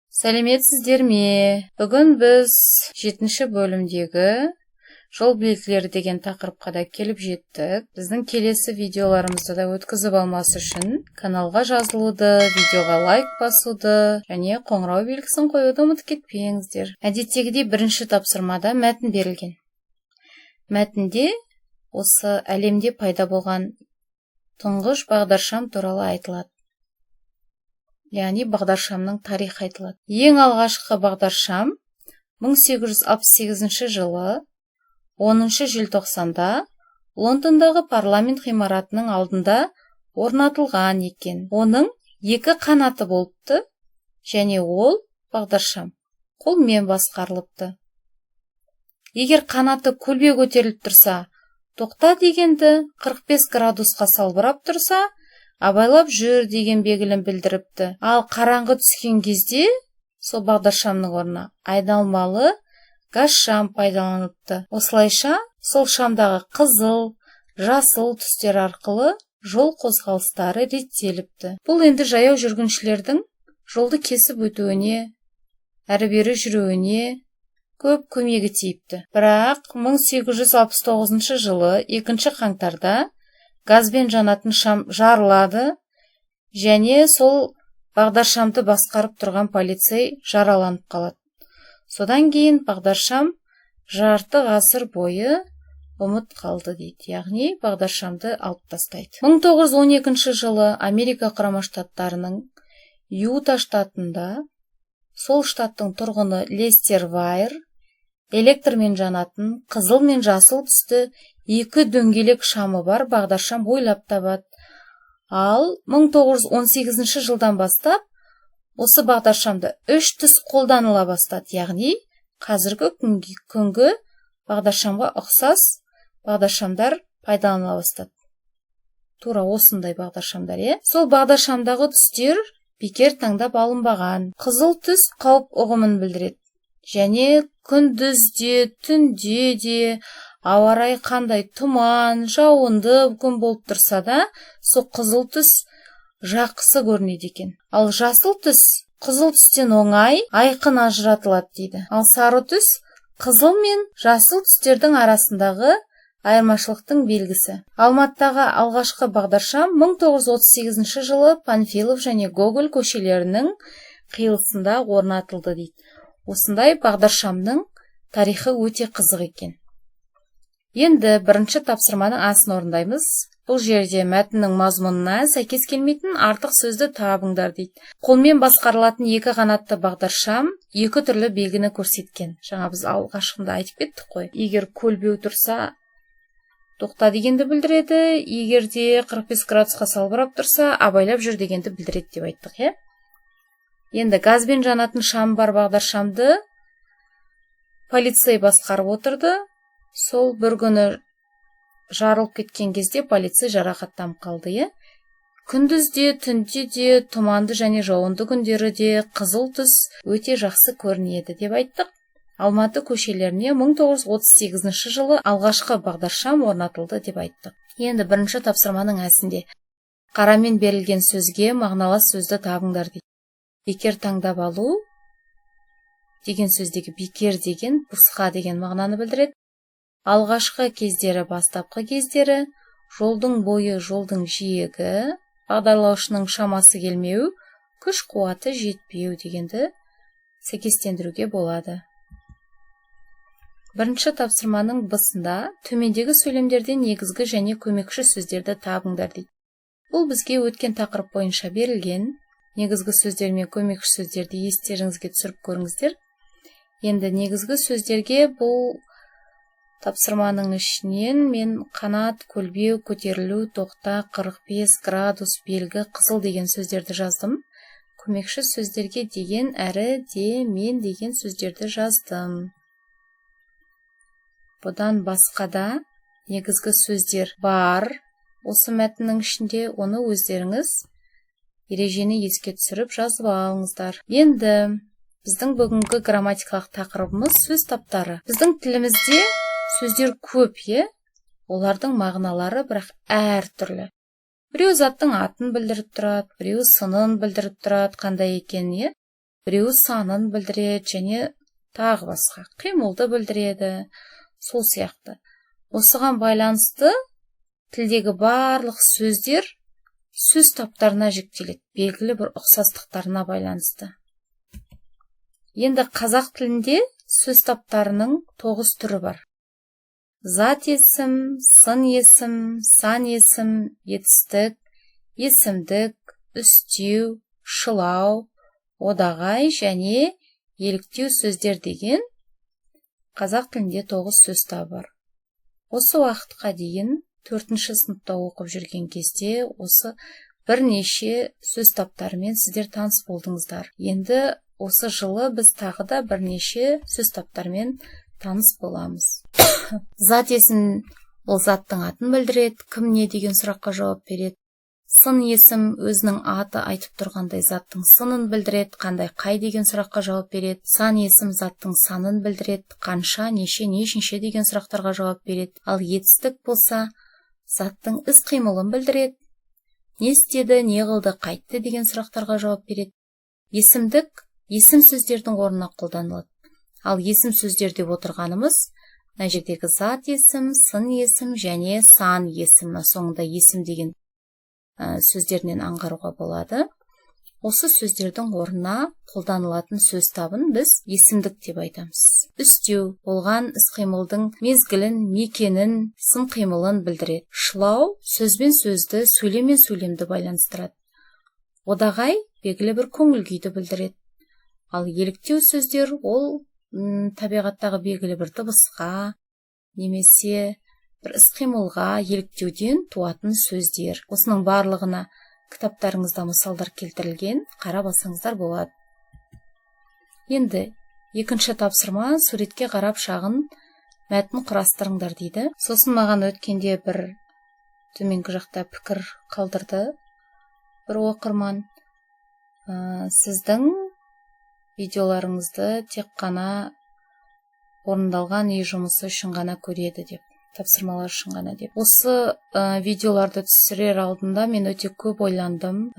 Сәлеметсіздер ме? Бүгін біз жетінші бөлімдегі жол белгілері деген тақырыпқа да келіп жеттік. Біздің келесі видеоларымызды да өткізіп алмас үшін каналға жазылуды, видеоға лайк басуды және қоңырау белгісін қоюды ұмытып кетпеңіздер. Әдеттегідей, бірінші тапсырмада мәтін берілген. Мәтінде осы әлемде пайда болған тұңғыш бағдаршам туралы айтылады, яғни бағдаршамның тарихы айтылады. Ең алғашқы бағдаршам 1868 жылы 10 желтоқсанда Лондондағы парламент ғимаратының алдында орнатылған екен. Оның екі қанаты болыпты және ол бағдаршам қолмен басқарылыпты. Егер қанаты көлбеу көтеріліп тұрса, тоқта дегенді, 45 градусқа салбырап тұрса, абайлап жүр деген белгіні білдіріпті. Ал қараңғы түскен кезде сол бағдаршамның орнына айналмалы газ шам пайдаланыпты. Осылайша сол шамдағы қызыл, жасыл түстер арқылы жол қозғалыстары реттеліпті. Бұл енді жаяу жүргіншілердің жолды кесіп өтуіне, әрі бері жүруіне көп көмегі тиіпті. Бірақ 1869 жылы 2 қаңтарда газбен жанатын шам жарылады және сол бағдаршамды басқарып тұрған полицей жараланып қалады. Содан кейін бағдаршам жарты ғасыр бойы ұмыт қалды дейді, яғни бағдаршамды алып тастайды. 1912 жылы Америка Құрама Штаттарының Юта штатында сол штаттың тұрғыны Лестер Вайер электрмен жанатын, қызыл мен жасыл түсті екі дөңгелек шамы бар бағдаршам ойлап табады. Ал 1918 жылдан бастап осы бағдаршамда үш түс қолданыла бастады, яғни қазіргі күнгі бағдаршамға ұқсас бағдаршамдар пайдаланыла бастады. Тура осындай бағдаршамдар, иә. Сол бағдаршамдағы түстер бекер таңдап алынбаған. Қызыл түс қауіп ұғымын білдіреді және күндіз де, түнде де, ауа райы қандай тұман, жауынды күн болып тұрса да, сол қызыл түс жақсы көрінеді екен. Ал жасыл түс қызыл түстен оңай, айқын ажыратылады дейді. Ал сары түс қызыл мен жасыл түстердің арасындағы айырмашылықтың белгісі. Алматыдағы алғашқы бағдаршам 1938 жылы Панфилов және Гоголь көшелерінің қиылысында орнатылды дейді. Осындай бағдаршамның тарихы өте қызық екен. Енді бірінші тапсырманың А-сын орындаймыз. Бұл жерде мәтіннің мазмұнына сәйкес келмейтін артық сөзді табыңдар дейді. Қолмен басқарылатын екі қанатты бағдаршам екі түрлі белгіні көрсеткен. Жаңа біз алғашқында айтып кеттік қой. Егер көлбеу тұрса, тоқта дегенді білдіреді, егер де 45 градусқа салбырап тұрса, абайлап жүр дегенді білдіреді деп айттық, иә. Енді газбен жанатын шам бар бағдаршамды полицей басқарып отырды. Сол бір күні жарылып кеткен кезде полицей жарақаттанып қалды, иә. Күндіз де, түнде де, тұманды және жауынды күндері де қызыл түс өте жақсы көрінеді деп айттық. Алматы көшелеріне 1938 жылы алғашқы бағдаршам орнатылды деп айттық. Енді бірінші тапсырманың Ә-сінде қарамен берілген сөзге мағыналас сөзді табыңдар дейді. Бекер таңдап алу деген сөздегі бекер деген босқа деген мағынаны білдіреді. Алғашқы кездері – бастапқы кездері, жолдың бойы – жолдың жиегі, бағдарлаушының шамасы келмеу, күш қуаты жетпеу дегенді сәйкестендіруге болады. Бірінші тапсырманың Б-сында төмендегі сөйлемдерден негізгі және көмекші сөздерді табыңдар дейді. Бұл бізге өткен тақырып бойынша берілген. Негізгі сөздер мен көмекші сөздерді естеріңізге түсіріп көріңіздер. Енді негізгі сөздерге бұл тапсырманың ішінен мен қанат, көлбеу, көтерілу, тоқта, 45 градус, белгі, қызыл деген сөздерді жаздым. Көмекші сөздерге деген, әрі, де, мен деген сөздерді жаздым. Бұдан басқа да негізгі сөздер бар осы мәтіннің ішінде. Оны өздеріңіз ережені еске түсіріп жазып алыңыздар. Енді біздің бүгінгі грамматикалық тақырыбымыз – сөз таптары. Біздің тілімізде сөздер көп, иә. Олардың мағыналары бірақ әртүрлі. Біреу заттың атын білдіріп тұрады, біреу сынын білдіріп тұрады, қандай екенін, иә. Біреуі санын білдіреді және тағы басқа қимылды білдіреді, сол сияқты. Осыған байланысты тілдегі барлық сөздер сөз таптарына жіктеледі, белгілі бір ұқсастықтарына байланысты. Енді қазақ тілінде сөз таптарының 9 түрі бар. Зат есім, сын есім, сан есім, етістік, есімдік, үстеу, шылау, одағай және еліктеу сөздер деген қазақ тілінде 9 сөз табы бар. Осы уақытқа дейін 4-ші сыныпта оқып жүрген кезде осы бірнеше сөз таптарымен сіздер таныс болдыңыздар. Енді осы жылы біз тағы да бірнеше сөз таптарымен таныс боламыз. Зат есім ол заттың атын білдіреді, кім не деген сұраққа жауап береді. Сын есім өзінің аты айтып тұрғандай заттың сынын білдіреді, қандай, қай деген сұраққа жауап береді. Сан есім заттың санын білдіреді, қанша, неше, нешінші деген сұрақтарға жауап береді. Ал етістік болса, заттың іс қимылын білдіреді, не істеді, не қылды, қайтты деген сұрақтарға жауап береді. Есімдік есім сөздердің орнына қолданылады. Ал есім сөздер деп отырғанымыз мына жердегі зат есім, сын есім және сан есім, соңында есім деген сөздерінен аңғаруға болады. Осы сөздердің орнына қолданылатын сөз табын біз есімдік деп айтамыз. Үстеу болған іс-қимылдың мезгілін, мекенін, сын қимылын білдіреді. Шылау сөз бен сөзді, сөйлем мен сөйлемді байланыстырады. Одағай белгілі бір көңіл күйді білдіреді. Ал еліктеу сөздер ол табиғаттағы белгілі бір дыбысқа немесе бір іс-қимылға еліктеуден туатын сөздер. Осының барлығына кітаптарыңызда мысалдар келтірілген, қарап алсаңыздар болады. Енді екінші тапсырма, суретке қарап шағын мәтін құрастырыңдар дейді. Сосын маған өткенде бір төменгі жақта пікір қалдырды бір оқырман. Сіздің видеоларыңызды тек қана орындалған үй жұмысы үшін ғана көреді деп, тапсырмалар үшін ғана деп. Осы видеоларды түсірер алдында мен өте көп ойландым.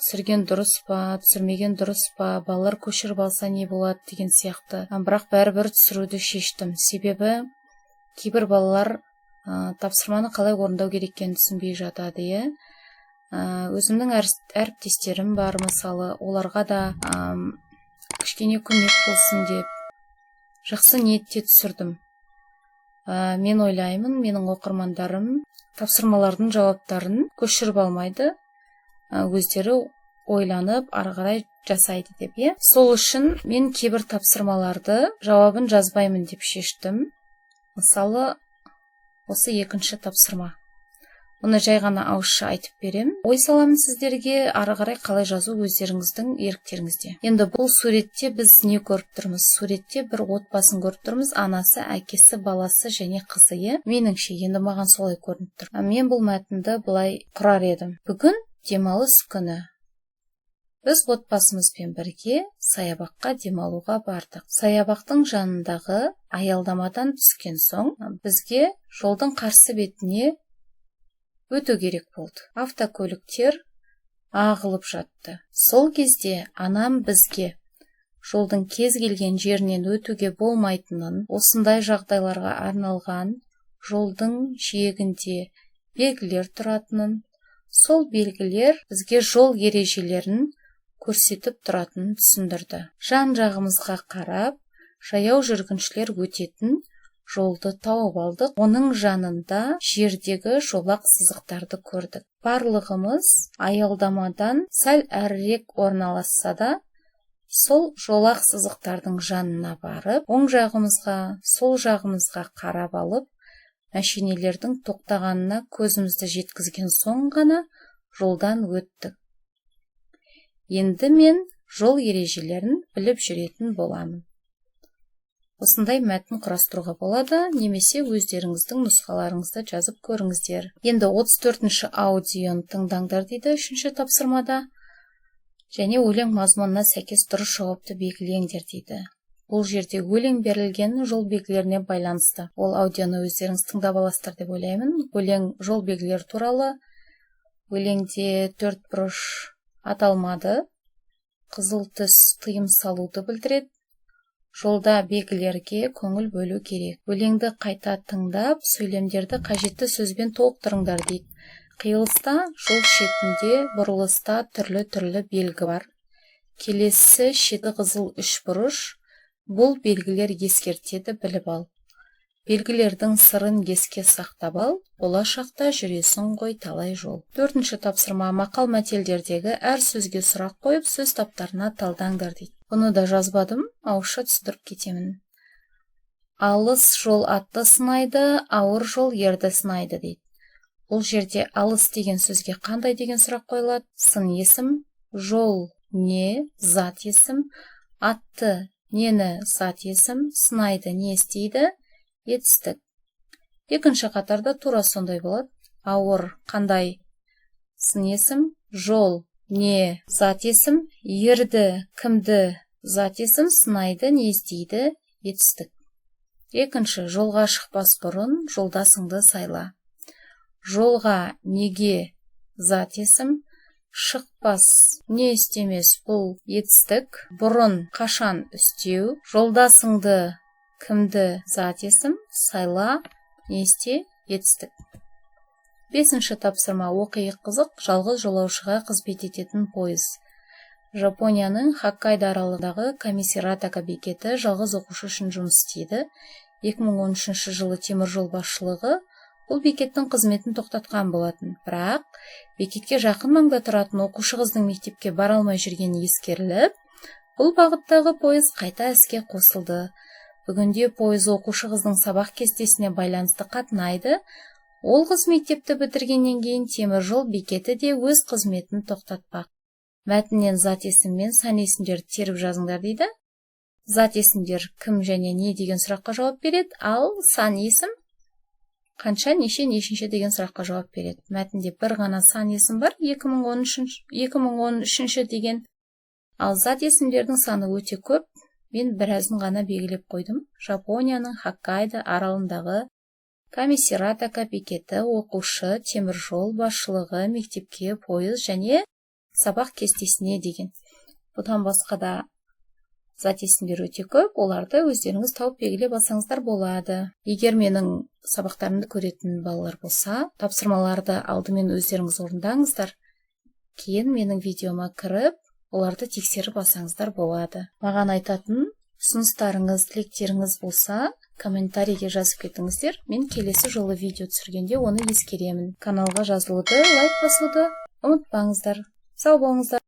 Түсірген дұрыс па, түсірмеген дұрыс па, балалар көшіріп алса не болады деген сияқты. Бірақ бәрібір түсіруді шештім. Себебі кейбір балалар тапсырманы қалай орындау керек екенін түсінбей жатады, иә. Өзімнің әріптестерім бар, мысалы, оларға да кішкене көмек болсын деп жақсы ниетте түсірдім. Мен ойлаймын, менің оқырмандарым тапсырмалардың жауаптарын көшіріп алмайды, өздері ойланып ары қарай жасайды деп, иә. Сол үшін мен кейбір тапсырмаларды жауабын жазбаймын деп шештім. Мысалы, осы екінші тапсырма. Оны жай ғана ауызша айтып берем. Ой саламын сіздерге, ары қарай қалай жазу өздеріңіздің еріктеріңізде. Енді бұл суретте біз не көріп тұрмыз? Суретте бір отбасын көріп тұрмыз. Анасы, әкесі, баласы және қызы, иә. Меніңше, енді маған солай көрініп тұр. Мен бұл мәтінді былай құрар едім. Бүгін демалыс күні. Біз отбасымызбен бірге саябаққа демалуға бардық. Саябақтың жанындағы аялдамадан түскен соң бізге жолдың қарсы бетіне өту керек болды. Автокөліктер ағылып жатты. Сол кезде анам бізге жолдың кез келген жерінен өтуге болмайтынын, осындай жағдайларға арналған жолдың жиегінде белгілер тұратынын, сол белгілер бізге жол ережелерін көрсетіп тұратынын түсіндірді. Жан-жағымызға қарап, жаяу жүргіншілер өтетін жолды тауып алдық. Оның жанында жердегі жолақ сызықтарды көрдік. Барлығымыз аялдамадан сәл әрірек орналасса да, сол жолақ сызықтардың жанына барып, оң жағымызға, сол жағымызға қарап алып, мәшинелердің тоқтағанына көзімізді жеткізген соң ғана жолдан өттік. Енді мен жол ережелерін біліп жүретін боламын. Осындай мәтін құрастыруға болады, немесе өздеріңіздің нұсқаларыңызды жазып көріңіздер. Енді 34-ші аудионы тыңдаңдар дейді 3-ші тапсырмада. Және өлең мазмұнына сәйкес дұрыс жауапты белгілеңдер дейді. Бұл жерде өлең берілген жол белгілеріне байланысты. Ол аудионы өздеріңіз тыңдап аласыздар деп ойлаймын. Өлең жол белгілері туралы. Өлеңде 4 бұрыш аталмады. Қызыл түс тыйым салуды білдіреді. Жолда белгілерге көңіл бөлу керек. Өлеңді қайта тыңдап, сөйлемдерді қажетті сөзбен толықтырыңдар дейді. Қиылыста, жол шетінде, бұрылыста түрлі-түрлі белгі бар. Келесі шеті қызыл үшбұрыш. Бұл белгілер ескертеді, біліп ал. Белгілердің сырын еске сақтап ал, болашақта жүресің ғой талай жол. Төртінші тапсырма: мақал мәтелдердегі әр сөзге сұрақ қойып, сөз таптарына талдаңдар дейді. Бұны да жазбадым, ауызша түсіндіріп кетемін. Алыс жол атты сынайды, ауыр жол ерді сынайды дейді. Бұл жерде алыс деген сөзге қандай деген сұрақ қойылады? Сын есім. Жол не? Зат есім. Атты нені? Зат есім. Сынайды не істейді? Етістік. Екінші қатарда тура сондай болады. Ауыр қандай? Сын есім. Жол не? Зат есім. Ерді кімді? Зат есім. Сынайды не істейді? Етістік. Екінші: жолға шықпас бұрын жолдасыңды сайла. Жолға неге? Зат есім. Шықпас не істемес? Бұл етістік. Бұрын қашан? Үстеу. Жолдасыңды кімді? Зат есім. Сайла не істе? Етістік. Бесінші тапсырма: оқиық қызық жалғыз жолаушыға қызмет ететін пойыз. Жапонияның Хоккайдо аралындағы Камисиратака бекеті жалғыз оқушы үшін жұмыс істейді. 2013 жылы теміржол басшылығы бұл бекеттің қызметін тоқтатқан болатын. Бірақ бекетке жақын маңда тұратын оқушы қыздың мектепке бара алмай жүргені ескеріліп, бұл бағыттағы пойыз қайта іске қосылды. Бүгінде пойыз оқушы қыздың сабақ кестесіне байланысты қатынайды. Ол қыз мектепті бітіргеннен кейін теміржол бекеті де өз қызметін тоқтатпақ. Мәтіннен зат есім мен сан есімдерді теріп жазыңдар дейді. Зат есімдер кім және не деген сұраққа жауап береді, ал сан есім қанша, неше, нешінші деген сұраққа жауап береді. Мәтінде бір ғана сан есім бар, 2013, 2013 деген. Ал зат есімдердің саны өте көп. Мен біразын ғана белгілеп қойдым. Жапонияның Хоккайдо аралындағы Камисиратака бекеті, оқушы, теміржол басшылығы, мектепке, пойыз және сабақ кестесіне деген. Бұдан басқа да зат есімдер өте көп, оларды өздеріңіз тауып, белгілеп алсаңыздар болады. Егер менің сабақтарымды көретін балалар болса, тапсырмаларды алдымен өздеріңіз орындаңыздар, кейін менің видеома кіріп, оларды тексеріп алсаңыздар болады. Маған айтатын ұсыныстарыңыз, тілектеріңіз болса, комментарийге жазып кетіңіздер. Мен келесі жолы видео түсіргенде оны ескеремін. Каналға жазылуды, лайк басуды ұмытпаңыздар. Сау болыңыздар.